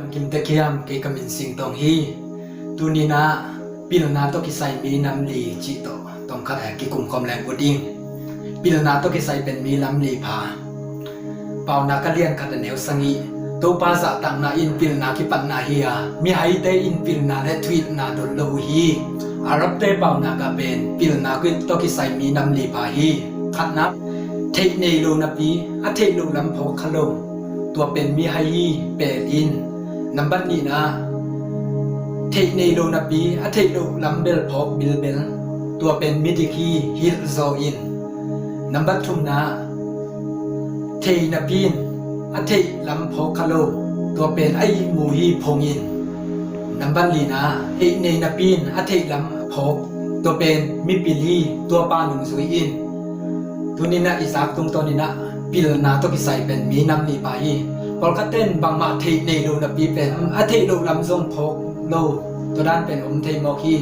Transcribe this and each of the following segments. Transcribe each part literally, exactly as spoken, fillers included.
Kimte kiam, kei ka min Sing Tawng hi. Tuni-in ah pilna tawh kisai mi nam li cih tawh tawmkhat kikum khawm leng uh ding. Pilna tawh kisai pen mi nam li pha. Paunak a lian khat a neu sagih. Topa zahtakna in pilna kipatna hi a, mihaite in pilna le thuhilhna dot lo uh hi. Arabte paunak ah pen pilna tawh kisai mi nam li pha hi. Khatna, theih nei lo napi a theih loh lam phawk kha lo, tua pen mihai hi, pel in. Nambat nihna, theih nei lo napi a theih loh lam bel phawk bilbel, tua pen midik hi, hilh zaw in. Nambat thumna, thei napi in a theih lam phawk kha lo, tua pen a ihmu hi, phong in. Nambat lina, theih nei napi in a theih lam phawk, tua pen mipil hi, tua pa nungzui in. Tuni-in ah i zak tungtawnin ah pilna tawh kisai pen mi nam li pha hi. Pawlkhatte in bangmah theih nei lo napi pen a theih loh lam zong phawk lo, tua dan pen om thei mawk hi.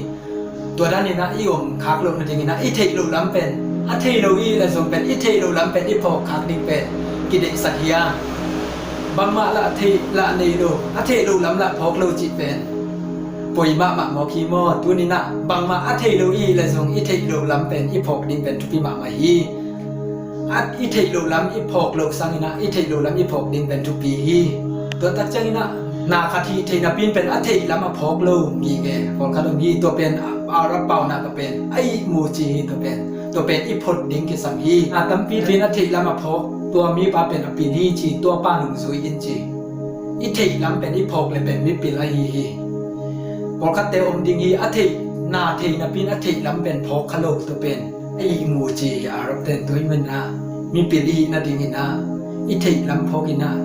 Tua danin ah i om khak loh nadingin ah i theih loh lam pen a thei lo i hih leh zong pen i theih loh lam pen i phawk khak ding pen kideihsak hi a, bangmah lah theih lah nei lo, a theih loh lam lah phawk lo cih pen poi mahmah mawk hi maw. Tuni-in ah bangmah a thei lo i hih leh zong i theih loh lam pen i phawk ding pen thupi mahmah hi. A, i theih loh lam i phawk loh sangin ah i theih loh lam i phawk ding pen thupi hi. Tua tak ciangin ah na khat hih theih napi in pen a theih lam a phawk lo ngingei pawlkhat om hi. Tua pen a, a rap paunak ah pen a ihmu ci hi. Tua pen, tua pen i phot ding kisam hi. Na tampipi in a theih lam a phawk, tua mipa pen a pil hi ci, tua pa nungzui in ci. I theih lam pen i phawk leh pen mipil ahi hi. Pawlkhatte om ding hi, a theih, na thei napi in a theih lam pen phawk kha lo, tua pen a ihmu ci hi. Arabte in tua ahih manin ah mipil i hih nadingin ah i theih lam phawkin ah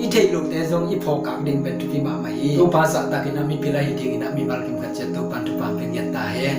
i theih lohte zong i phawk khak ding pen thupi mahmah hi. Topa zahtakin ah mipil ahi dingin ah mimal kim khat ciat Topa in thupha hong pia ngiat ta hen.